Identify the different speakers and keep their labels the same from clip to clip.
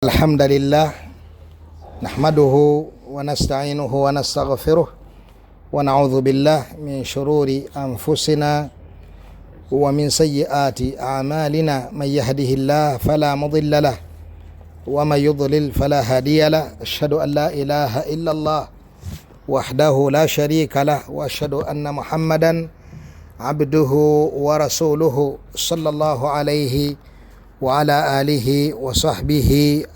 Speaker 1: الحمد لله نحمده ونستعينه ونستغفره ونعوذ بالله من شرور أنفسنا ومن سيئات أعمالنا، من يهده الله فلا مضل له ومن يضلل فلا هادي له. أشهد أن لا إله إلا الله وحده لا شريك له، وأشهد أن محمدا عبده ورسوله صلى الله عليه وعلى آله وصحبه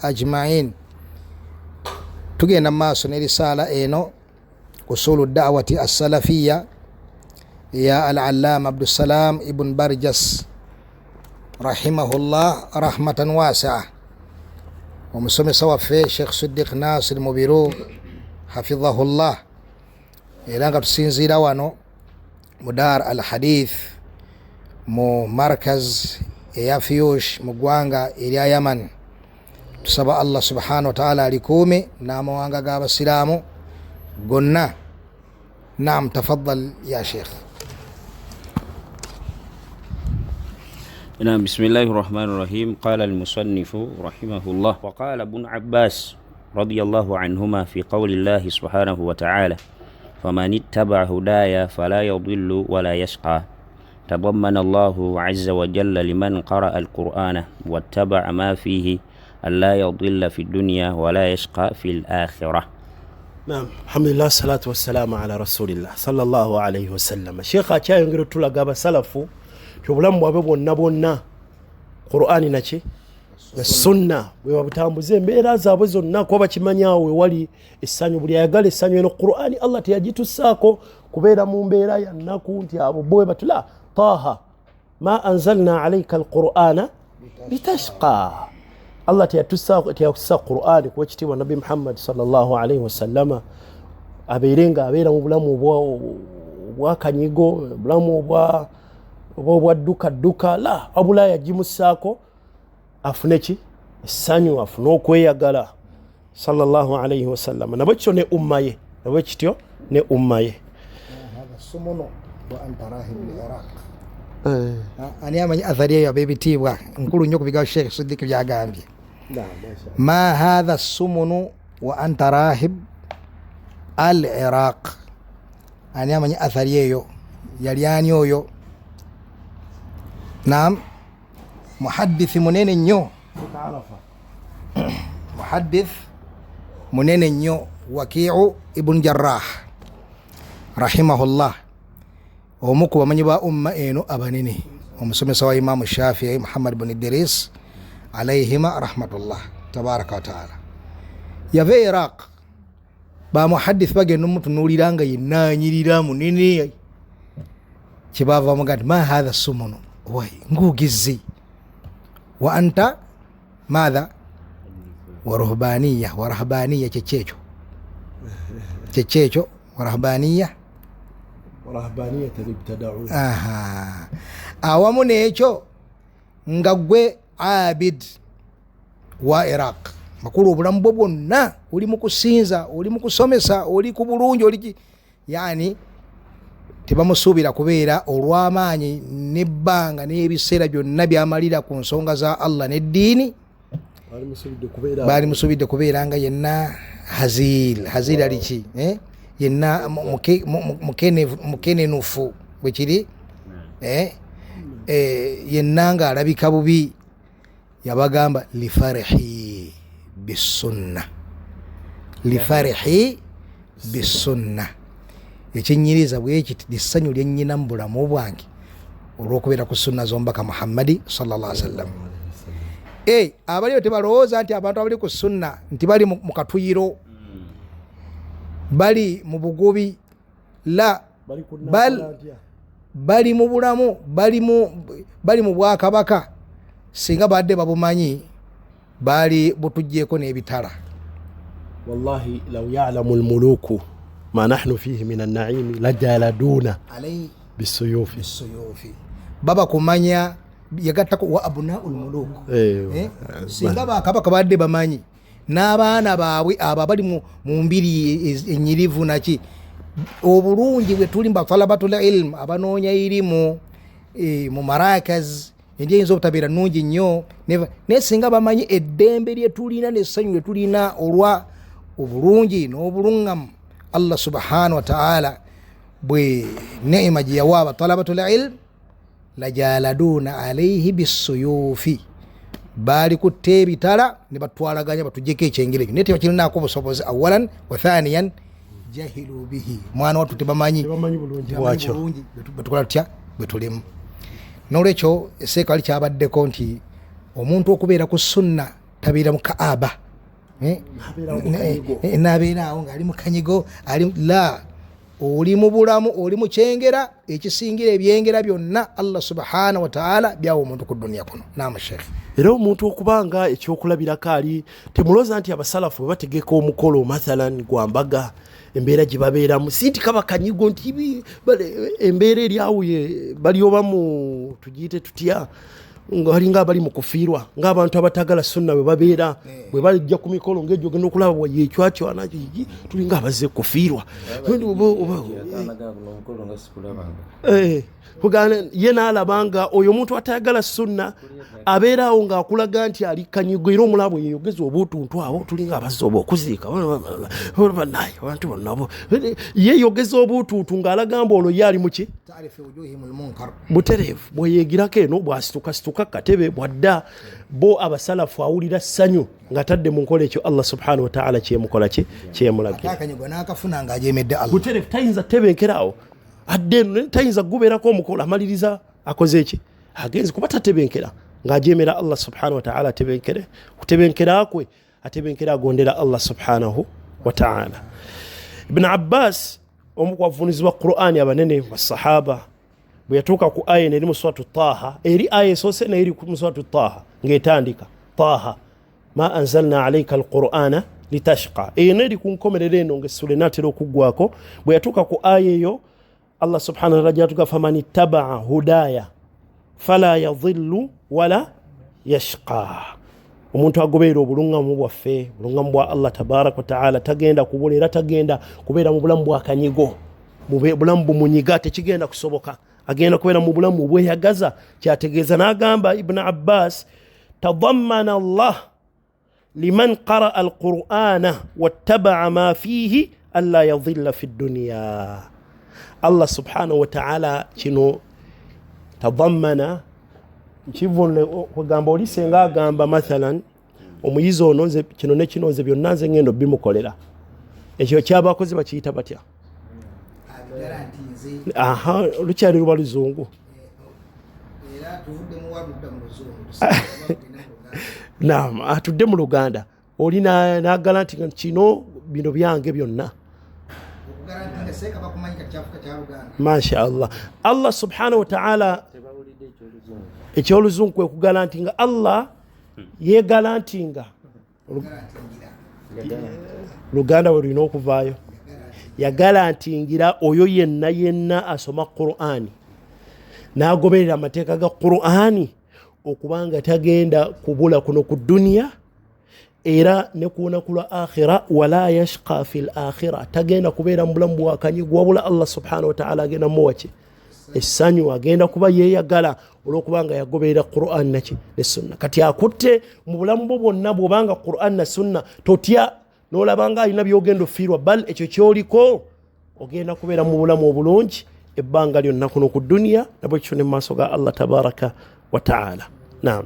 Speaker 1: أجمعين. Tugenda mu maaso n'erisaala eno, usulu dawati assalafiya ya Al-Allama Abdussalam Ibn Barjas rahimahullah rahmatan wasia. Omusomesa waffe Sheikh Siddiq Nasir Mubiru hafidhahullah, era nga tusinziira wano mu Dar Al Hadith mu markaz eya Fiyush mu ggwanga erya Yaman. Tusaba Allah subhanahu wa taala alikuume n'amawanga g'abasiraamu gonna. Naam, tafaddal ya sheikh.
Speaker 2: نعم، بسم الله الرحمن الرحيم. قال المصنف رحمه الله: وقال ابن عباس رضي الله عنهما في قول الله سبحانه وتعالى: فمن اتبع هداي فلا يضل ولا يشقى، تضمن الله عز وجل لمن قرأ القرآن واتبع ما فيه ألا يضل في الدنيا ولا يشقى في الآخرة.
Speaker 3: Naam, alhamdulillah, salatu wassalamu ala rasulillah sallallahu alaihi wasallam. Sheekh akyayongera otulaga abasalafu ti obulamu bwabwe bwonna bwonna Qur'ani naki ne sunna bwe babutambuza embeera zaabwe zonna, kuba bakimanyawo wewali essanyu. Buli ayagala essanyu eno Qur'ani Allah teyagitussaako kubeera mu mbeera ya nnaku nti abo bwe batula taha ma anzalna alaika alqur'ana litashqa. Allah teyatussa Qur'ani kuwa ekitiibwa Nabbi Muhammad sallallahu alaihi wasallama abeere nga abeera mu bulamu obwakanyigo, obulamu obwa dduka dduka, la wabula yagimussaako afune ki essanyu, afune okweyagala sallallahu alaihi wasallama. Nabwe kityo ne umma ye, nabwe kityo ne umma ye.
Speaker 1: Hadha sumunu wa anta rahib al-Iraq. Ani amanyi athari eyo ab'ebitiibwa nkulu nnyo ku bigambo Sheikh Siddiq byagambye. Ma hadha sumunu wa anta rahib al-Iraq. Ani amanyi athari eyo yali ani oyo? Naam, muhaddithi munene nnyo, muhaddith munene nnyo Wakiu Ibn Jarrah rahimahullah, omu ku bamanyi ba umma eno abanene, omusomesa wa Imamu Shafii Muhammad bin Idris alaihima rahmatullah tabaraka wataala. Yava e Iraq, bamuhaddith bagenda omutunuulira nga yenna anyirira munene, kyebava bamuga nti ma hatha sumunu wai ngugizi wa anta madha waruhbaniya. Warahbaniya kyekyo kyekyo warahbaniya aha. Awamu n'ekyo nga gwe abid wa Iraq, makulu obulamu bwo bwonna oli mu kusinza, oli mu kusomesa, oli ku bulungi, oli yani tebamusuubira kubeera olw'amaanyi n'ebbanga n'ebiseera byonna byamalira ku nsonga za Allah n'eddiini, baali musuubidde kubeera nga yenna hazil hazil aliki yenna mukenenufu bwe kiri, yenna nga alabika bubi. Yabagamba lifarihi bisunna, lifarihi bisunna. Ekinyiriza bwekiti essanyu lyennyina mu bulamu bwange olw'okubeera ku sunna z'omubaka Muhammadi sallallahu alaihi wasallam. Abaliyo tebalowooza nti abantu abali ku sunna nti bali mu katuyiro, bali mu bugubi, la bal bali mu bulamu, bali mu bwakabaka. Singa badde babumanyi baali butuggyeko n'ebitala.
Speaker 3: Wallahi law ya'lamu almuluku ma nahnu fihi min an-na'imi lajaladuna bisuyufi.
Speaker 1: Bisuyufi baba kumanya yagattako wa abna'ul muluk. Singa bakabaka badde bamanyi n'abaana baabwe abo abali mu mbiri enyirivu naki obulungi bwe tuli batalabatul ilm, abanoonya irimu mu marakaz Endya eyinza obutabeera nnungi nnyo, naye singa bamanyi eddembe lye tulina n'essanyu lye tulina olwa obulungi n'obuluŋŋamu Allah subhanahu wa ta'ala bwe neema gye yawa abatalabatul ilm, lajaladuna alaihi bisuyufi, baali kutta ebitala ne batwalaganya batuggyeko ekyengera ekyo, naye tebakirinaako busobozi. Awalan wa thaniyan jahilu bihi, mwana wattu tebamanyi bulungi bwetukola tutya bwe tulimu. Nolwekyo seeka wali kyabaddeko nti omuntu okubeera ku sunna tabeera mu kaaba, nabeera awo ng'ali mu kanyigo, ali la oli mu bulamu, oli mu kyengera ekisingira ebyengera byonna Allah subhanahu wa ta'ala byawa omuntu ku dunia kuno. Naam Sheikh.
Speaker 3: Era omuntu okubanga ekyokulabirako ali temulooza nti abasalafu bwe bategeka omukolo mathalan gwa mbaga, embeera gye babeeramu si nti kaba kanyigo nti embeera eri awo bali oba mu tugiyite tutya, nga balinga abali mu kufiirwa, ng'abantu abatagala sunna bwe babeera bwe bajja ku mikolo ng'egyo ogenda okulaba yekywakywana tulinga abazze kufiirwa. Ye n'alaba nga oyo omuntu atayagala sunna abeera awo ng'akulaga nti ali kanyigo, era omulaba yeyogeza obuutuntu awo tulinga abazze oba okuziika naye abantu bonna bo yeeyogeza obuutuntu ng'alaga mbu olwo ye ali muki butereevu, bweyeegirako eno bw'asitukasituka katebe bwadda. Bo abasalafu awulira ssanyu ng'atadde mu nkola ekyo Allah subhanahu wa ta'ala kyemukola ki kyemulagira butereevu, tayinza tebenkera awo adde eno tayinza kugubeerako omukolo amaliriza akoze eki agenze kuba tatebenkera ng'ajemera Allah subhanahu wa ta'ala atebenkere kutebenkera kwe atebenkera agondera Allah subhanahu wa ta'ala. Ibn Abbas omu ku bavunuzi ba Qur'ani abanene basahaba bwe yatuuka ku aya eno eri mu suratu Taha, eri aya esoose naye eri mu suratu Taha ng'etandika Taha ma anzalna alayka alqur'ana litashqa, eno eri ku nkomerero eno ng'essula enaatera okuggwako. Bwe yatuuka ku aya eyo Allah subhanahu wa ta'ala yatuga faman ittaba'a hudaya fala yadhillu wala yashqa, omuntu agoberera obulungamu bwaffe, obulungamu bwa Allah tabaraka wa ta'ala tagenda kubula era tagenda kubeera mu bulamu bwa kanyigo, bulamu bumunyiga tekigenda kusoboka, agenda kubeera mu bulamu bweyagaza. Kyategeeza n'agamba Ibn Abbas tadammana Allah liman qara'a alqur'ana wattaba'a ma fihi alla yadhilla fi dunya. Allah subhanahu wa ta'ala kino tadammana kivunule kugamba oli senga agamba mathalan omuyizi ono nze kino ne kino nze byonna nze ngendo bimukolera, ekyo kyabakozi bakiyita batya? Aha, lukyali luba luzungu. Naam, atudde mu Luganda oli n'agala nti kino bino byange byonna. Masha Allah. Allah subhanahu wa ta'ala ekyoluzungu kwe kugala nti nga Allah yeegala nti nga Luganda we lulina okuvaayo, yagala nti ngira oyo yenna yenna asoma Qur'ani n'agoberera amateeka ga Qur'ani okubanga tagenda kubula kuno ku duniya era ne ku lunaku lwa akhira, wala yashqa fil akhira, tagenda kubeera mu bulamu bwakanyigo wabula Allah subhanahu wa ta'ala agenda muwa ki essanyu, agenda kuba yeeyagala olw'okubanga yagoberera Qur'an naki ne sunna. Kati akutte mu bulamu bwo bwonna bw'obanga Qur'an na sunna totya n'olabanga alina by'ogenda ofiirwa, bal ekyo ky'oliko ogenda kubeera mu bulamu obulungi ebbanga lyonna kuno ku duniya nabwe kityo ne mu maaso ga Allah tabaraka wa ta'ala. Naam.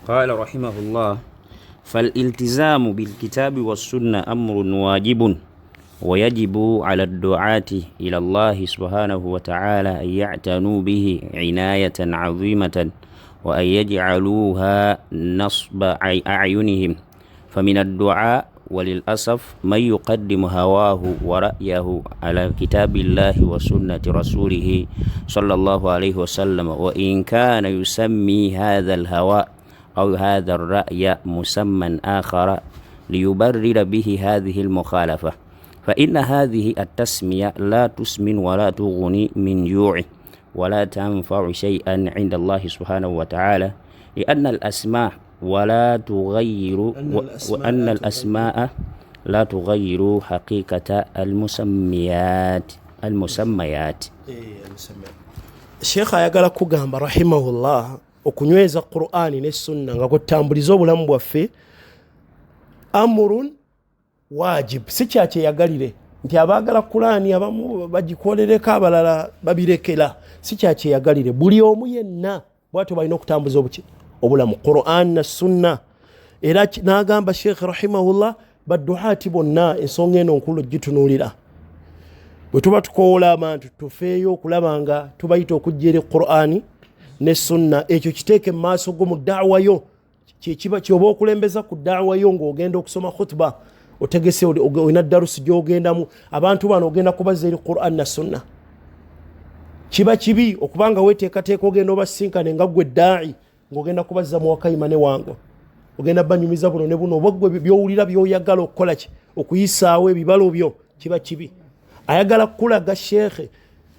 Speaker 2: قال رحمه الله فالالتزام بالكتاب والسنة أمر واجب ويجب على الدعاة إلى الله سبحانه وتعالى أن يعتنوا به عناية عظيمة وأن يجعلوها نصب أعينهم. فمن الدعاء وللأسف من يقدم هواه ورأيه على كتاب الله وسنة رسوله صلى الله عليه وسلم، وإن كان يسمي هذا الهواء أو هذا الرأي مسمى آخر ليبرر به هذه المخالفة، فإن هذه التسمية لا تسمن ولا تغني من جوع ولا تنفع شيئا عند الله سبحانه وتعالى، لأن الأسماء ولا تغير وأن الأسماء لا تغير حقيقة المسميات.
Speaker 3: Sheekh ayagala kugamba rahimahullah okunyweza Qur'ani ne sunna nga kutambuliza obulamu bwaffe amrun wajib, si kyakyeyagalire nti abaagala Qur'ani abamu bagikolereko abalala babirekera, si kyakyeyagalire. Buli omu yenna bwatyo balina okutambuza obulamu Qur'an na sunna. Era n'agamba Sheekh rahimahullah badduhaati bonna ensonga eno nkulu gitunuulira. Bwe tuba tukoola abantu tufeeyo okulaba nga tubayita okujja eri Qur'ani ne sunna, ekyo kiteeke mu maaso go mu da'wa yo, kyekiba kyoba okulembeza ku da'wa yo ng'ogenda okusoma khutba, otegese olina darusi gy'ogendamu, abantu bano ogenda kubazza eri Qur'an na sunna. Kiba kibi okubanga weeteekateeka ogenda obasinkane nga ggwe daa'i ng'ogenda kubazza mu wakayima ne wango, ogenda banyumiza buno ne buno, oba ggwe by'owulira by'oyagala okukola ki okuyisaawo ebibalo byo, kiba kibi. Ayagala kukulaga sheekhe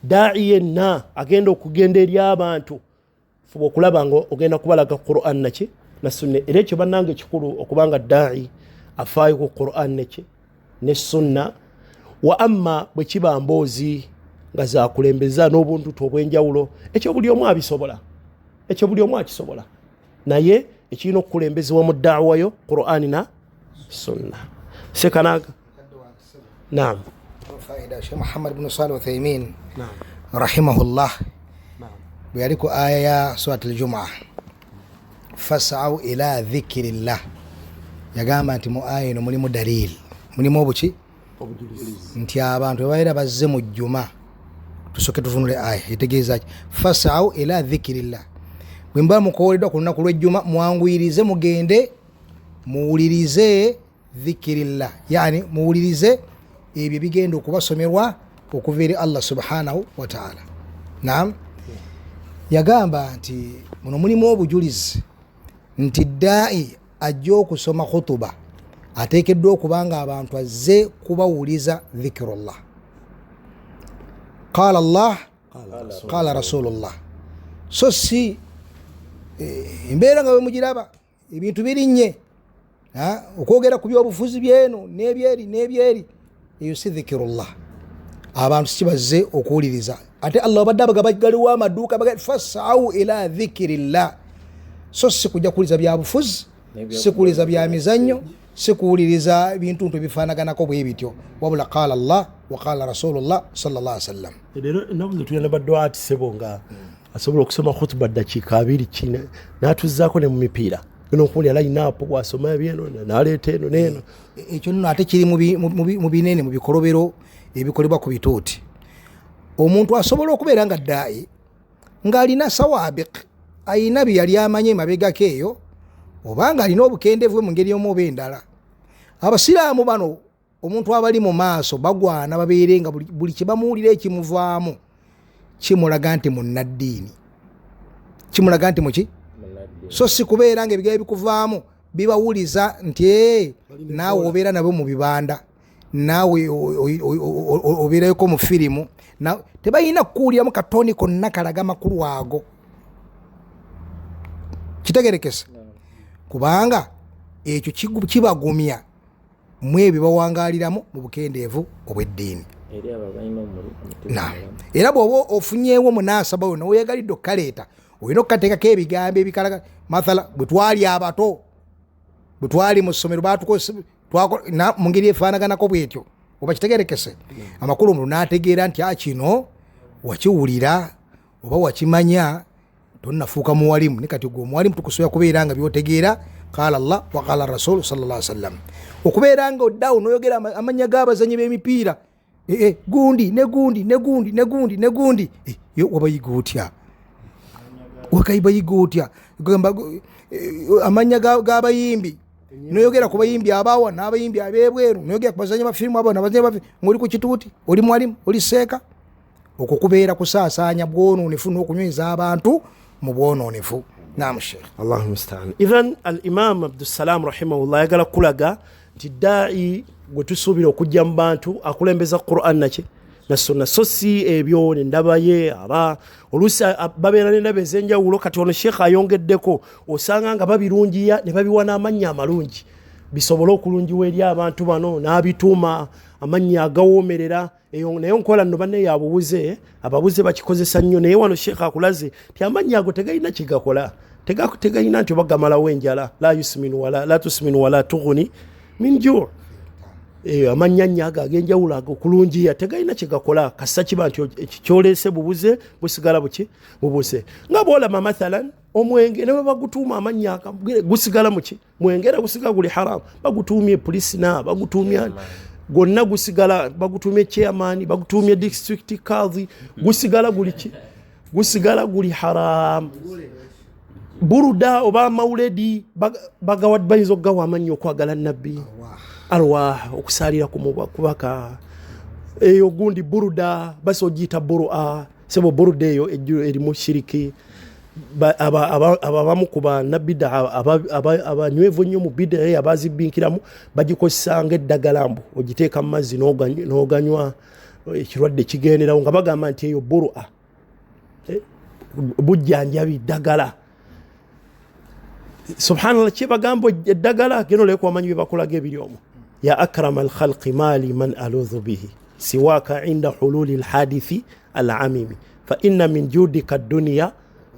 Speaker 3: daa'i yenna agenda okugenda eri abantu, fuba okulaba nga ogenda kubalaga Qur'an naki na sunna. Era ekyo bannange kikulu okubanga daa'i afaayo ku Qur'an neki ne sunna. Wa amma bwe kiba mboozi nga zakulembeza n'obuntutu obw'enjawulo, ekyo buli omu abisobola, ekyo buli omu akisobola, naye ekirina okukulembezebwa mu da'wa yo Qur'an na sunna. Sekanaga naam.
Speaker 1: Faida Sheikh Muhammad ibn Salih Uthaymin rahimahullah bwe yali ku aya ya Surat al-Jumu'ah fas'au ila dhikrillah, yagamba nti mu aya eno mulimu dalil, mulimu obuki nti abantu babeera bazze mu jjuma. Tusooke tuvunule aya etegeeza ki? Fas'au ila dhikrillah, bwe muba mukooleddwa ku lunaku lw'ejjuma mwanguyirize mugende muwulirize dhikirillah, yani muwulirize ebyo bigenda okubasomerwa okuva eri Allah subhanahu wa ta'ala. Naam, yagamba nti muno mulimu obujulizi nti daa'i ajja okusoma khutuba ateekeddwa okuba nga abantu azze kubawuliza dhikirullah. Qala Allah qala Rasulullah, so si embeera nga bwe mugiraba ebintu birinnye okwogera ku byobufuzi byeno n'ebyeri n'ebyeri, eyo si dhikirullah. Abantu si bazze okuwuliriza. Ate Allah obadde abagabagaliwo amaduuka fasau ila dhikirillah, so si kujja kuwuliriza byabufuzi, si kuwuliriza bya mizannyo, si kuwuliriza bintu ntu ebifaanaganako bwe bityo, wabula qala Allah wa qala Rasulullah sallallahu alaihi wasallam.
Speaker 3: Leero ennaku zino tulina badduaati sebo nga asobola okusoma khutuba ddakiika abiri kina n'atuzzaako ne mu mipiira eno okuwulira line-up bw'asoma ebyeno n'aleeta eno n'eno.
Speaker 1: Ekyo nno ate kiri mu binene mu bikolobero ebikolebwa ku bituuti. Omuntu asobola okubeera nga daayi ng'alina sawabiq, ayina bye yali amanye emabegako eyo, oba ng'alina obukendeevu mu ngeri omu oba endala. Abasiraamu bano omuntu abali mu maaso bagwana babeere nga buli kye bamuwulira ekimuvaamu kimulaga nti munnaddiini, kimulaga nti muki, so si kubeera nga ebigambo ebikuvaamu bibawuliza nti naawe obeera nabo mu bibanda, naawe obeerayoko mu firimu, tebalina kukuwuliramu katoni konna kalaga makulu ago. Kitegerekesa kubanga ekyo kibagumya mu ebyo bawangaaliramu mu bukendeevu obw'eddiini. Era bw'oba ofunyeewo munaasaba wonna weeyagalidde okukaleeta, olina okukateekako ebigambo ebikalaga. Mathala bwe twali abato, bwe twali mu ssomero mu ngeri efaanaganako bwetyo, oba kitegerekese amakulu omuntu n'ategeera nti kino wakiwulira oba wakimanya, tonnafuuka muwalimu. Ne kati gwe omuwalimu tukusobola kubeera nga by'otegeera qala Allah wa qala Rasul sallallahu alaihi wasallam. Okubeera nga oddawo n'oyogera amannya g'abazannyi b'emipiira gundi ne gundi ne gundi ne gundi ne gundi, yo wabayiga otya? Wakayibayiga otya? Gamba amannya g'abayimbi, n'oyogera ku bayimbi abawa n'abayimbi ab'ebweru, n'oyogera ku bazannyi ba firimu abo n'abazannyi ba ng'oli ku kituuti, oli mwalimu, oli seeka. Okwo kubeera kusaasaanya bwonoonefu n'okunyweza abantu mu bwonoonefu. Naam Sheikh.
Speaker 3: Allahu musta'an. Idhan al-Imam Abdussalam rahimahullah ayagala kulaga nti daa'i gwe tusuubira okujja mu bantu akulembeza Qur'an naki na sunna, so si ebyo nendaba ye aba oluusi babeera n'endaba ez'enjawulo. Kati ono Sheikh ayongeddeko osanga nga babirungiya ne babiwa n'amannya amalungi bisobole okulungiwa eri abantu bano, n'abituuma amannya agawoomerera. Eyo naye nkola nno banne yabubuze, ababuze bakikozesa nnyo. Naye wano Sheikh akulaze nti amannya ago tegalina kigakola, tegalina nti obagamalawo enjala. La yusminu wala la tusminu wala tughni min ju'. Eyo amannya ago ag'enjawulo ago okulungiya tegalina kigakola, kasita kiba nti kyolese bubuze busigala buki bubuze. Nga bw'olaba mathalan omwenge ne bwe bagutuuma amannya gusigala muki mwenge, era gusigala guli haramu. Bagutuumye pulisina, bagutuumye gwonna gusigala, bagutuumye chairman, bagutuumye district kadhi, gusigala guli ki, gusigala guli haramu. Buruda oba mauledi bagawa bayinza okugawa amannya okwagala nabbi arwah, okusaalira kubaka eyo gundi buruda basi ogiyita burua sebo buruda eyo erimu shiriki. Abamu ku bannabida abanywevu ennyo mu bida eyo abazibinkiramu bagikozesa ng'eddagala, mbu ogiteeka mu mazzi n'oganywa ekirwadde kigenderawo, nga bagamba nti eyo burua bujjanjabi ddagala. Subhanallah, kyebagamba eddagala geno leka wamanyi bye bakolaga ebiri omwo. Ya akrama alkhalqi mali man aludhu bihi siwaka inda hululi alhadithi alamimi fa inna min judika dunya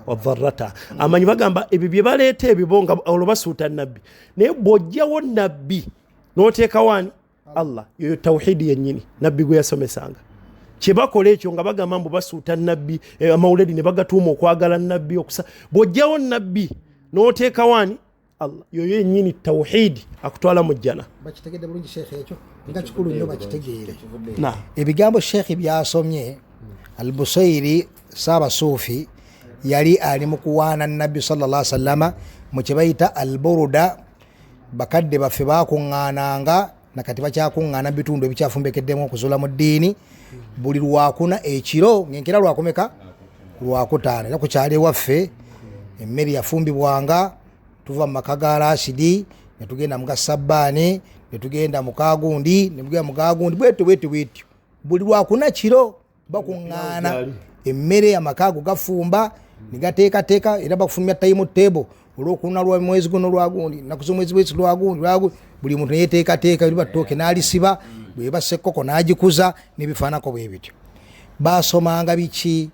Speaker 3: wadharrata. Amanyi bagamba ebyo bye baleeta ebibo nga olwo basuuta nabbi, naye bw'ojjawo nabbi n'oteekawo ani? Allah. Yoyo tawhidi yennyini nabbi gwe yasomesanga. Kyebakola ekyo nga bagamba mbu basuuta nabbi, amawuledi ne bagatuuma okwagala nabbi okusa. Bw'ojjawo nabbi n'oteekawo ani? Allah. Yoyo yennyini tawhidi akutwala mu jjana.
Speaker 1: Bakitegedde bulungi Sheikh, ekyo nga kikulu nnyo bakitegeere. Ebigambo Sheikh byasomye, Al-Busairi Saabasuufi yali ali mu kuwaana nabbi sallallahu alaihi wasallama mu kye bayita Alburuda. Bakadde baffe bakuŋŋaananga nakati bakyakuŋŋaana mu bitundu ebikyafumbekeddemu okuzuula mu ddiini buli lwakuna ekiro ng'enkeera lwakumeka lwakutaano. Era ku kyalo ewaffe emmere yafumbibwanga tuva mu maka ga Rashidi ne tugenda mu ga Sabbaani ne tugenda mu kagundi ne tugenda mu kagundi bwetyo bwetyo bwetyo. Buli lwakuna kiro bakuŋŋaana emmere amaka ago gafumba ne gateekateeka, era bakufulumya time table olwokuna lwa mwezi guno lwagundi nnaku z'omwezi bwezi lwagundi lwagundi, buli muntu neyeteekateeka eriba ttooke n'alisiba bweba sekkoko n'agikuza n'ebifaanako bwe bityo. Basomanga biki?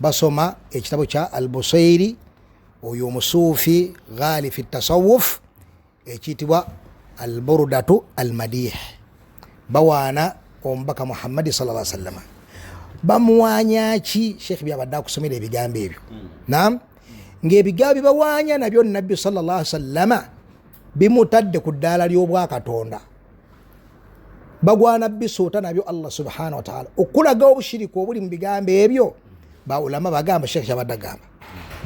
Speaker 1: Basoma ekitabo kya Al-Busairi oyo omusuufi ghali fi tasawuf ekiyitibwa Al-Burdatu Al-Madih. Bawaana omubaka Muhammadi sallallahu alaihi wasallam. Bamuwaanya ki? Sheikh byabadde akusomera ebigambo ebyo. Naam, ng'ebigambo bye bawaanya nabyo nabbi sallallahu alaihi wasallama bimutadde ku ddaala ly'obwakatonda, bagwana bisuuta nabyo Allah subhanahu wa ta'ala. Okulaga obushiriku obuli mu bigambo ebyo, baulama bagamba, Sheikh kyabadde agamba,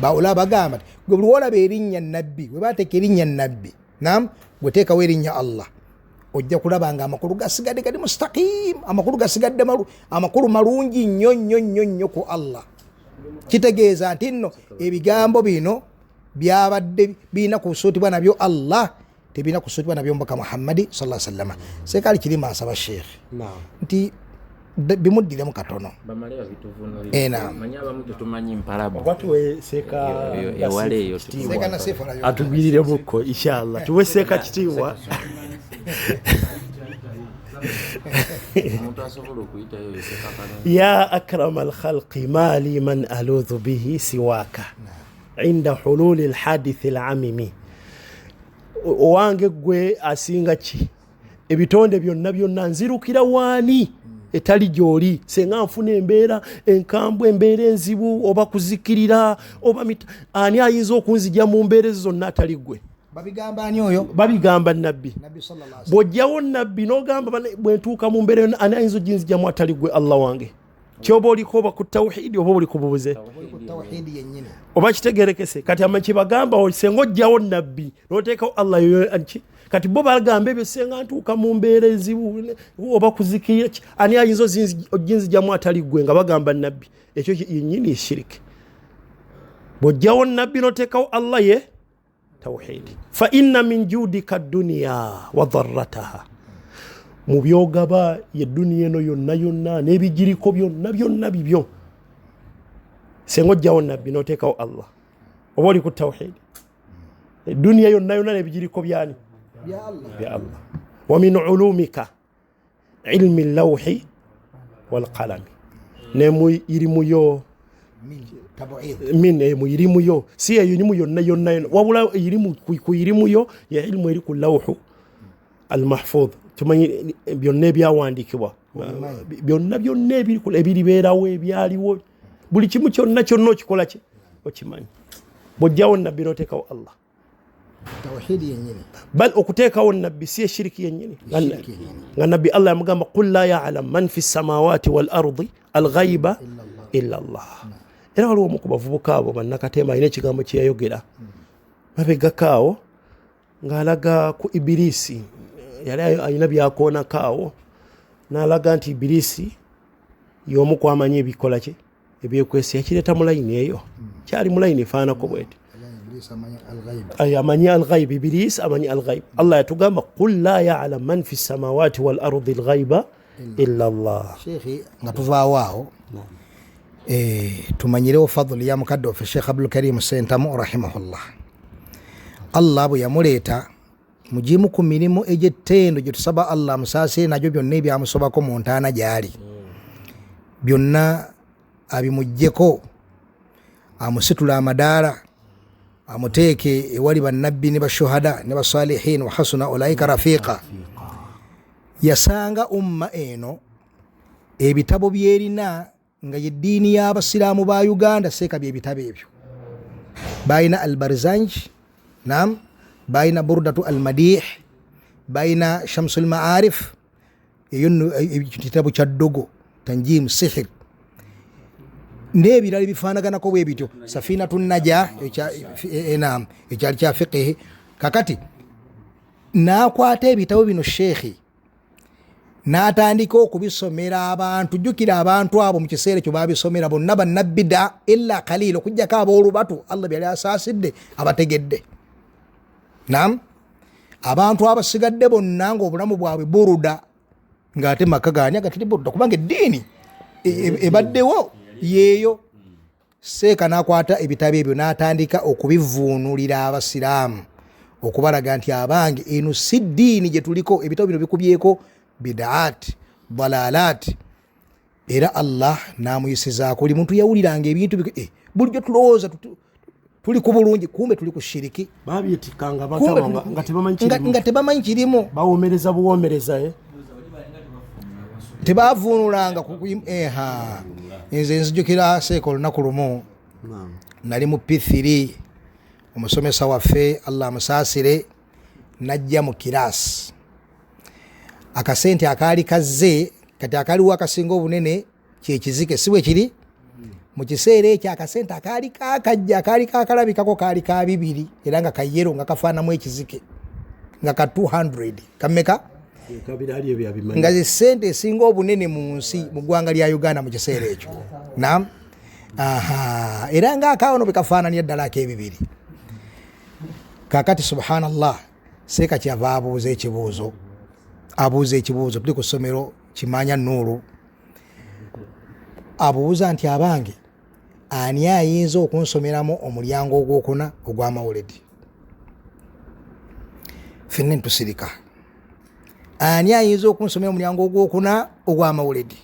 Speaker 1: baulama bagamba nti gwe buli wolaba erinnya nabbi, bwe bateeka erinnya nabbi, naam, gwe teekawo erinnya Allah, ojja kulaba nga amakulu gasigadde gali mustaqim, amakulu gasigadde amakulu malungi nnyo nnyo nnyo nnyo ku Allah. Kitegeeza nti nno ebigambo bino byabadde birina kusuutibwa nabyo Allah, tebirina kusuutibwa nabyo omubaka Muhammadi sallallahu alaihi wasallam. Sekaali kirima asaba Sheikh nti bimuddiremu katono.
Speaker 4: Bamale babituvunulire.
Speaker 1: Naam.
Speaker 4: Manyi abamu tetumanyi mpalabu.
Speaker 3: Oba tuwe Seeka
Speaker 4: Ewala eyo
Speaker 3: kitiibwa.
Speaker 1: Seeka Nasifu alayo.
Speaker 3: Atugwiriremuko inshallah, tuwe Seeka kitiibwa.
Speaker 4: Omuntu asobola okuyitayo yo Seeka Kalungi.
Speaker 3: Ya akrama alkhalqi mali man aludhu bihi siwaka inda hululi alhadithi alamimi. Owange gwe asinga ki ebitonde byonna byonna, nzirukira waani etali gy'oli? Senga nfuna embeera enkambwe, embeera enzibu, oba kuzikirira oba ani ayinza okunzija mu mbeera ezo zonna atali ggwe?
Speaker 1: Babigamba ani oyo?
Speaker 3: Babigamba nabbi.
Speaker 1: Nabbi sallallahu alaihi wasallam.
Speaker 3: Bw'ojjawo nabbi n'ogamba bwe ntuuka mu mbeera yonna ani ayinza oginzijamu atali ggwe Allah wange? Kyoba oliko oba ku tawhidi oba oli ku bubuze?
Speaker 1: Oli ku tawhidi yennyini.
Speaker 3: Oba kitegerekese. Kati amanyi kye bagamba senga ojjawo nabbi n'oteekawo Allah yoyo ki? Kati bo bagamba ebyo senga ntuuka mu mbeera enzibu oba kuzikirira ki? Ani ayinza oginzijamu atali ggwe? Nga bagamba nabbi. Ekyo yennyini shiriki. Bw'ojjawo nabbi n'oteekawo Allah ye tawhidi. Fa inna min judika dunya wa dharrataha. Mu byogaba ye duniya eno yonna yonna n'ebigiriko byonna byonna bibyo. Senga ojjawo nabbi n'oteekawo Allah oba oli ku tawhidi. Duniya yonna yonna n'ebigiriko byani?
Speaker 1: Bya Allah.
Speaker 3: Bya Allah. Wa min ulumika ilmi lawhi Walqalami ne mu irimu yo min mu irimu yo si eyo irimu yonna yonna wabula irimu ku irimu yo ya ilmu eri ku lawhu almahfudh. Tumanyi byonna ebyawandiikibwa byonna byonna ebiribeerawo ebyaliwo buli kimu kyonna kyonna okikola ki okimanyi. Bw'ojjawo nabbi n'oteekawo Allah,
Speaker 1: tawhidi yennyini,
Speaker 3: bal okuteekawo nabbi si eshiriki yennyini. Nga nabbi Allah yamugamba qul la ya'lam man fi samawati wal ardi alghaiba illa Allah. Era waliwo omu ku bavubuka abo bannakatemba alina ekigambo kye yayogera mabegako awo ng'alaga ku Ibilisi, yali alina byakoonako awo n'alaga nti Ibilisi y'omu kwamanyi ebikola kye ebyekwesi, yakireeta mu layini eyo, kyali mu layini efaanako bweti. Amanyi alghaib, Ibilisi amanyi alghaib. Allah yatugamba qul la ya'lam man fi samawati wal ardi alghaiba illa Allah.
Speaker 1: Sheikh, nga tuvaawo awo tumanyirewo fadhuli ya mukadde waffe Sheikh Abdul Karim Sentamu rahimahullah. Allah bwe yamuleeta mugimu ku mirimu egy'ettendo gye tusaba Allah amusaasire nagyo byonna ebyamusobako mu ntaana gy'ali byonna abimuggyeko, amusitula amadaala, amuteeke ewali bannabbi ne bashuhada ne basalihin wa hasuna ulaika rafiqa. Yasanga umma eno ebitabo byerina nga yeddiini y'abasiraamu ba Uganda seeka byebitabo ebyo. Balina Albarzanj, nam, balina Burdatu Almadih, balina Shamsul Maarif, eyo nno ekitabo kya ddogo Tanjim Sihir n'ebirala ebifaanaganako bwe bityo, Safinatu Naja nam ekyali kya fiqihi. Kakati n'akwata ebitabo bino sheekhi n'atandika okubisomera abantu. Jjukira abantu abo mu kiseera ekyo babisomera bonna bannabida illa kalil, okuggyako aboolubatu Allah byali asaasidde abategedde. Nam, abantu abasigadde bonna ng'obulamu bwabwe buruda, ng'ate maka gaani agatali buruda, kubanga eddiini ebaddewo yeeyo. Seeka n'akwata ebitabo ebyo n'atandika okubivuunulira abasiraamu, okubalaga nti abange eno si ddiini gye tuliko, ebitabo bino bikubyeko bidaat dalalat. Era Allah n'amuyisizaako buli muntu yawuliranga ebintu bulijjo tulowooza tuli ku bulungi, kumbe tuli ku shiriki.
Speaker 3: Babyetikanga abantu nga
Speaker 1: tebamanyi kirimu,
Speaker 3: bawomereza buwomereza
Speaker 1: tebavuunulanga. Nze nzijukira seeka olunaku lumu nali mu P3, omusomesa waffe Allah amusaasire najja mu kiraasi, akasente akaali kazze kati akaliwo akasinga obunene kyekizike, si bwe kiri mu kiseera ekyo. Akasente akaali kakajja akaali kakalabikako kaali ka 2 era nga kayero nga kafaanamu ekizike nga ka 200 kameka nga ze sente esinga obunene mu nsi mu ggwanga lya Uganda mu kiseera ekyo. Naam, aha, era nga akawono bwe kafaananira ddala ak'ebibiri. Kakati subhanallah, seeka kyava abuuza ekibuuzo, abuuza ekibuuzo tuli ku ssomero Kimanya Nuuru, abuuza nti abange ani ayinza okunsomeramu omulyango ogwokuna ogw'amawuledi? Ffenna ntusirika. Ani ayinza okunsomera omulyango ogwokuna ogw'amawuledi?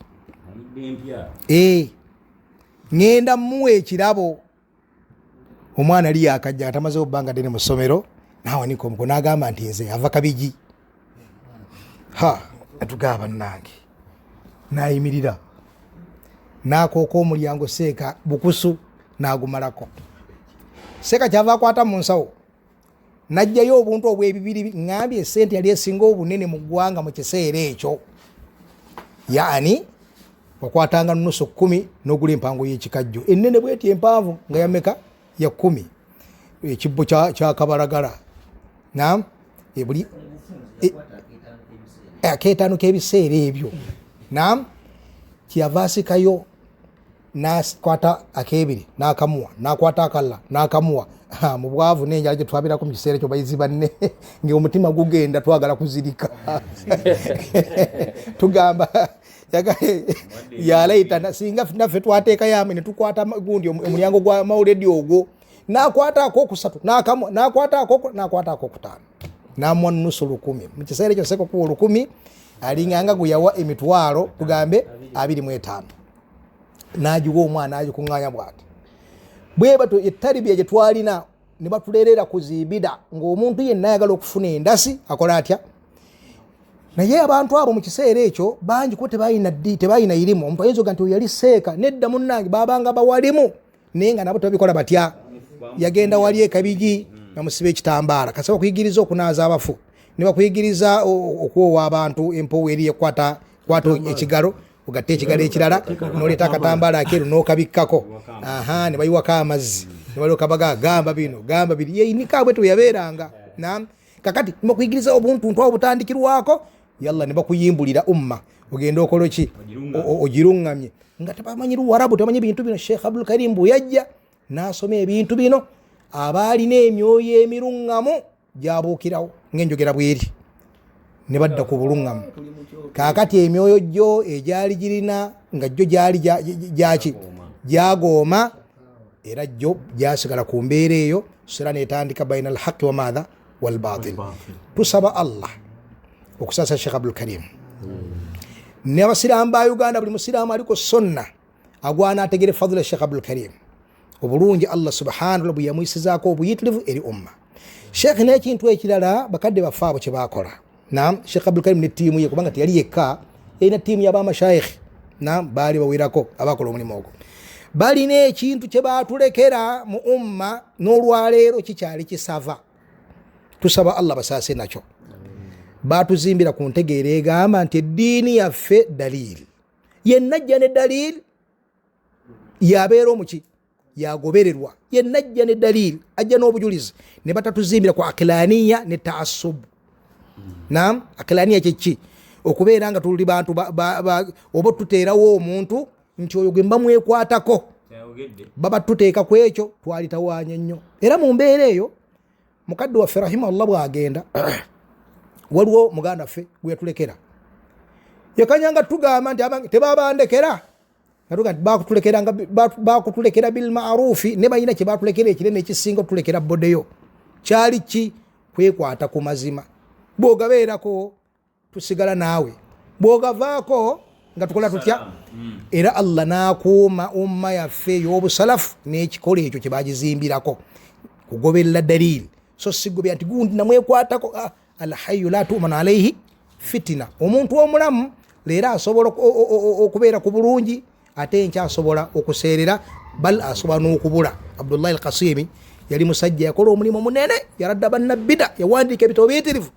Speaker 1: Ŋŋenda mmuwa ekirabo. Omwana ali yakajja atamazeewo bbanga ddene mu ssomero, n'awanika omukono n'agamba nti nze ava Kabigi. Ha, atugaba bannange. N'ayimirira n'akooka omulyango seeka bukusu n'agumalako. Seeka kyava akwata mu nsawo n'aggyayo obuntu obw'ebibiri. Ŋŋambye essente yali esinga obunene mu ggwanga mu kiseera ekyo, yaani wakwatanga nusu 10 n'ogula empango y'ekikajjo ennene bweti empanvu nga yameka ya 10, ekibbo kya kabalagala. Naam, buli akeetaano k'ebiseera ebyo. Naam, kyeyava asikayo n'akwata ak'ebiri n'akamuwa, n'akwata akalala n'akamuwa. Mu bwavu n'enjala gye twabirako mu kiseera ekyo bayizi banne ng'omutima gugenda twagala kuzirika. Tugamba yalaita singa naffe twateekayo ne tukwata gundi omulyango gwa mawuledi ogwo, n'akwata akokusatu n'akamuwa, n'akwata n'akwata akokutaano. Namuwa nusu 1,000. Mu kiseera ekyo seeka okuwa 1,000 alinganga gwe yawa emitwalo tugambe 25. N'agiwa omwana n'agikuŋŋaanya bw'ati. Bwe batyo ettaribiya gye twalina ne batuleerera ku zibida ng'omuntu yenna ayagala okufuna endasi akola atya? Naye abantu abo mu kiseera ekyo bangi kuba tebalina ddi, tebalina irimu. Omuntu ayinza okuga nti oyo yali seeka, nedda munnange baabanga bawalimu naye nga nabo tebabikola batya. Yagenda wali e Kabigi namusiba ekitambaala, kasa bakuyigiriza okunaaza abafu, ne bakuyigiriza okwowa abantu empowo eri ekwata kwata ekigalo, ogatte ekigalo ekirala n'oleeta akatambaala akeeru n'okabikkako, aha, ne bayiwako amazzi ne balyoka baga gamba bino gamba biri, yeyinika bwe teyabeeranga. Naam, kakati ne bakuyigiriza obuntuntu awo butandikirwako, yalla ne bakuyimbulira umma ogende okole ki? Ogiruŋŋamye. Nga tebamanyi Luwarabu, tebamanyi bintu bino. Sheikh Abdul Karim bwe yajja n'asoma ebintu bino, abaalina emyoyo emiruŋŋamu gyabuukirawo ng'enjogera bweri, ne badda ku buluŋŋamu. Kaakati emyoyo gyo egyali girina nga gyo gyali gyaki? Gyagooma, era gyo gyasigala ku mbeera eyo. Sira n'etandika baina alhaqi wa maatha walbatil. Tusaba Allah okusaasa Sheikh Abdul Karim n'abasiraamu ba Uganda. Buli musiraamu aliko sunna agwana ategere fadhila Sheikh Abdul Karim, obulungi Allah subhanahu wa ta'ala bwe yamuyisizaako obuyitirivu eri umma. Sheikh n'ekintu ekirala bakadde baffe abo kye baakola, naam, Sheikh Abdul Karim ne ttiimu ye, kubanga teyali yekka, yalina ttiimu y'abamashayikh, naam, baali bawerako abakola omulimu ogwo. Balina ekintu kye baatulekera mu umma n'olwaleero kikyali kisava, tusaba Allah basaase nakyo. Baatuzimbira ku ntegeera egamba nti eddiini yaffe dalili, yenna ajja ne dalili yabeera omuki, yagobererwa. Yenna ajja ne dalili, ajja n'obujulizi. Ne batatuzimbira ku akilaniya ne taasub. Naam, akilaniya kyeki? Okubeera nga tuli bantu oba tuteerawo omuntu nti oyo gwe mba mwekwatako, baba tuteeka ku ekyo, twalitawaanya nnyo. Era mu mbeera eyo mukadde waffe rahimahullah bw'agenda, waliwo muganda waffe gwe yatulekera, yakanyanga tugamba nti abange tebabandekera, nga tuga nti bakutulekera bil ma'rufi, ne balina kye batulekera ekinene ekisinga otulekera bodeyo. Kyali ki? Kwekwata ku mazima. Bw'ogabeerako tusigala naawe, bw'ogavaako nga tukola tutya? Era Allah n'akuuma umma yaffe ey'obusalafu n'ekikolo ekyo kye bagizimbirako, kugoberera dalili, so sigobya nti gundi namwekwatako. Alhayyu la tu'manu alayhi fitina. Omuntu omulamu leero asobola okubeera ku bulungi, ate enkya asobola okuseerera, bal asobola n'okubula. Abdullahi al-Qasimi yali musajja yakola omulimu munene, yaradda bannabbida, yawandiika ebitabo biyitirivu,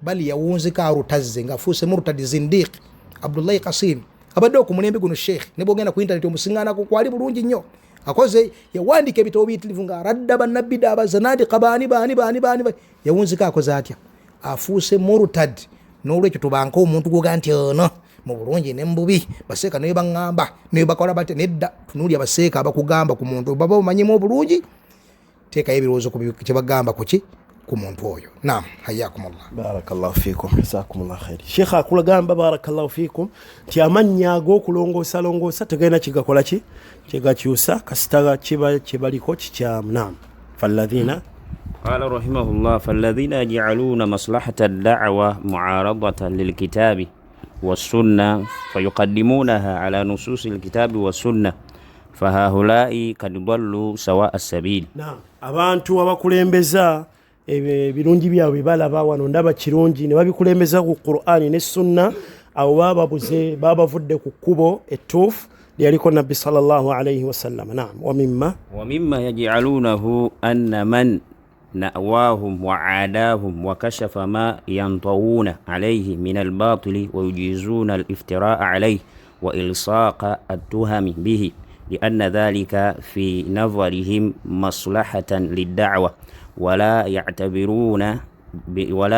Speaker 1: bal yawunzika arutazze ng'afuuse murtadi zindiq. Abdullahi Qasimi abadde ku mulembe guno sheikh, ne bwogenda ku internet omusiŋŋaanako kwali bulungi nnyo, akoze yawandiika ebitabo biyitirivu ng'aradda bannabbida, abazanadiqa, baani baani baani baani, yawunzika akoze atya? Afuuse murtad. N'olwekyo tubanke omuntu gwoga nti ono mu bulungi ne mu bubi, baseeka naye baŋŋamba naye bakola batya, nedda. Tunuulya baseeka abakugamba ku muntu baba omanyimu obulungi, teekayo ebirowoozo ku kye bagamba ku ki ku muntu oyo. Naam, hayyakumullah.
Speaker 3: Barakallahu fikum, jazakumullah khairi. Sheikh akulagamba barakallahu fikum nti amannya ag'okulongoosalongoosa tegalina kigakola ki kyegakyusa, kasita kiba kyebaliko kikyamu. Naam, falladhina
Speaker 2: قال رحمه الله: فالذين يجعلون مصلحة الدعوة معارضة للكتاب والسنة فيقدمونها على نصوص الكتاب والسنة فهؤلاء قد ضلوا سواء السبيل.
Speaker 3: Naam, abantu abakulembeza ebirungi byabwe balaba wano ndaba kirungi ne babikulembeza ku Qur'ani ne sunna, abo baba babuze, baba bavudde ku kkubo ettuufu lyaliko Nabbi sallallahu alaihi wasallam. Naam, wa mimma
Speaker 2: ومما يجعلونه أن من نأواهم وعاداهم وكشف ما ينطوون عليه من الباطل ويجيزون الافتراء عليه وإلصاق التهم به لأن ذلك في نظرهم مصلحة للدعوة، ولا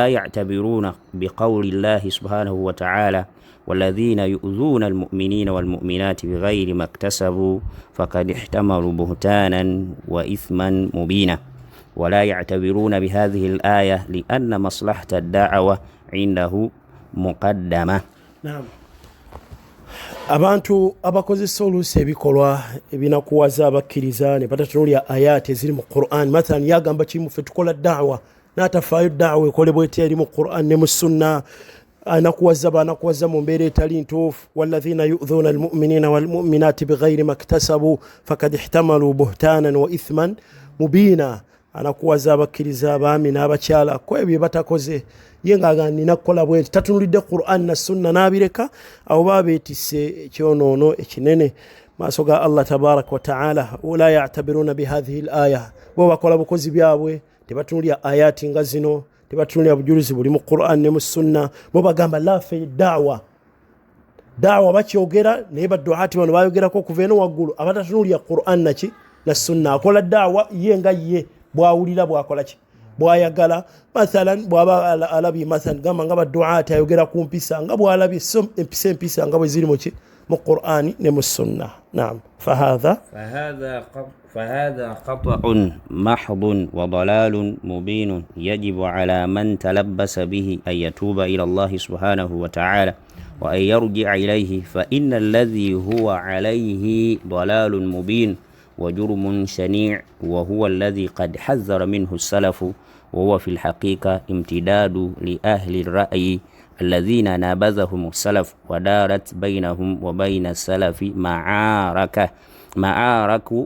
Speaker 2: يعتبرون بقول الله سبحانه وتعالى: والذين يؤذون المؤمنين والمؤمنات بغير ما اكتسبوا فقد احتملوا بهتانا وإثما مبينا. ولا يعتبرون بهذه الآية لأن مصلحة الدعوة عنده مقدمة.
Speaker 3: Naam. Abantu abakozesa oluusi ebikolwa ebinakuwaza abakkiriza ne batatunuulya ayaati eziri mu Quran, mathalan yagamba kimu, ffe tukola daawa. N'atafaayo daawa ekolebwa etya eri mu Quran ne mu sunna. Anakuwaza banakuwaza mu mbeera etali ntuufu. Walladhina yu'dhuna almu'minina walmu'minati bighairi maktasabu fakad ihtamalu buhtanan wa ithman mubina. Anakuwaza abakkiriza abaami n'abakyala ko ebyo batakoze, ye ng'agamba nina kukola bwe nti, tatunulidde Quran na sunna n'abireka. Abo baba beetisse ekyonoono ekinene maaso ga Allah tabaraka wa taala. La yatabiruna bihadhihi l aya, bo bakola bukozi byabwe, tebatunulya ayati nga zino, tebatunulya bujulizi buli mu Quran ne mu sunna. Bo bagamba lafe daawa daawa bakyogera, naye baduati bano bayogerako okuva eno waggulu abatatunulya Quran naki na sunna. Akola daawa ye nga ye bwawulira, bwakola ki bwayagala. Mathalan bwaba alabye, mathalan gamba nga baduati ayogera ku mpisa nga bwalabye, so empisa empisa nga bwe ziri muki mu Qur'ani ne mu sunna. Naam, fahadha
Speaker 2: فهذا خطأ محض وضلال مبين يجب على من تلبس به أن يتوب إلى الله سبحانه وتعالى وأن يرجع إليه، فإن الذي هو عليه ضلال مبين وجرم شنيع، وهو الذي قد حذر منه السلف، وهو في الحقيقة امتداد لأهل الرأي الذين نابذهم السلف ودارت بينهم وبين السلف معارك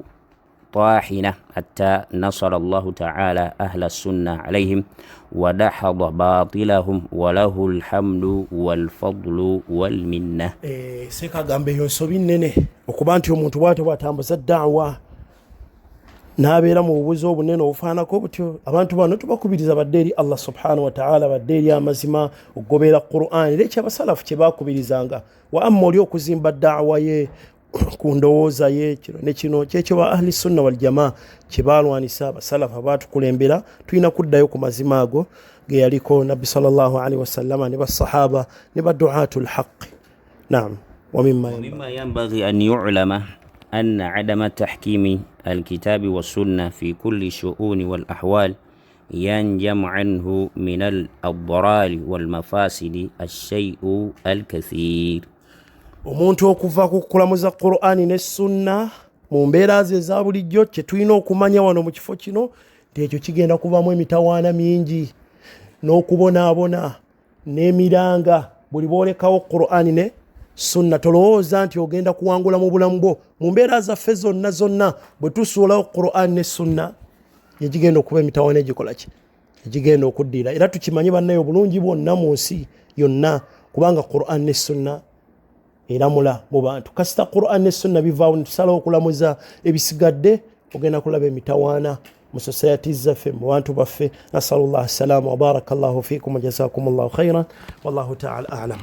Speaker 2: طاحنة حتى نصر الله تعالى أهل السنة عليهم ودحض باطلهم، وله الحمد والفضل والمنة.
Speaker 3: Seeka agamba eyo nsobi nnene okuba nti omuntu bwatyo bw'atambuza daawa n'abeera mu bubuzi obunene obufaanako butyo. Abantu bano tubakubiriza badde eri Allah subhanahu wataala, badde eri amazima, okugoberera Quran era ekyabasalafu kye bakubirizanga. Wa amma oli okuzimba daawa ye ku ndowooza ye, kino ne kino kyekyo ba ahli sunna waljamaa kye balwanisa, abasalafu abaatukulembera. Tulina kuddayo ku mazima ago ge yaliko nabbi sallallahu alaihi wasallama ne basahaba ne baduatu lhaqi. Naam, wamima
Speaker 2: ومما ينبغي أن يعلم أن عدم تحكيم الكتاب والسنة في كل الشؤون والأحوال ينجم عنه من الأضرار والمفاسد الشيء الكثير.
Speaker 3: Omuntu okuva ku kulamuza Qur'ani ne sunna mu mbeera ze eza bulijjo, kye tulina okumanya wano mu kifo kino nti ekyo kigenda kuvamu emitawaana mingi n'okubonaabona n'emiranga. Buli bwolekawo Qur'ani ne sunna, tolowooza nti ogenda kuwangula mu bulamu bwo. Mu mbeera zaffe zonna zonna, bwe tusuulawo Qur'ani ne sunna, yegigenda okuba emitawaana egikola ki, egigenda okuddira. Era tukimanye bannaye, obulungi bwonna mu nsi yonna kubanga Qur'an ne sunna eramula mu bantu. Kasita Quran ne sunna bivaawo netusalawo okulamuza ebisigadde, ogenda kulaba emitawaana mu society zaffe, mu bantu baffe. Nasalullah salama wa baraka llahu fikum wa jazakum llahu khairan, wallahu taala alam.